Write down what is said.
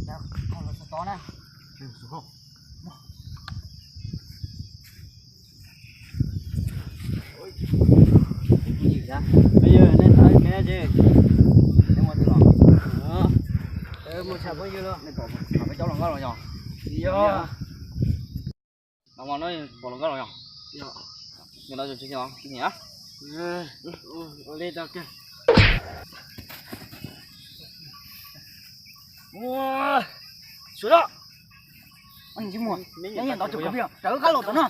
Nej tau kev tsis? Muaj tshaj phooj ywg los? Nej pom peb caub hluas nkauj los yog? Yog. No mas no pom hluas nkauj los yog? Yog. Yog no tsis nyiam. Ua li tau kiag. Ua, suav da. Ntsis muag, nyob ntawd tus kwv plig, raws qab los tom no.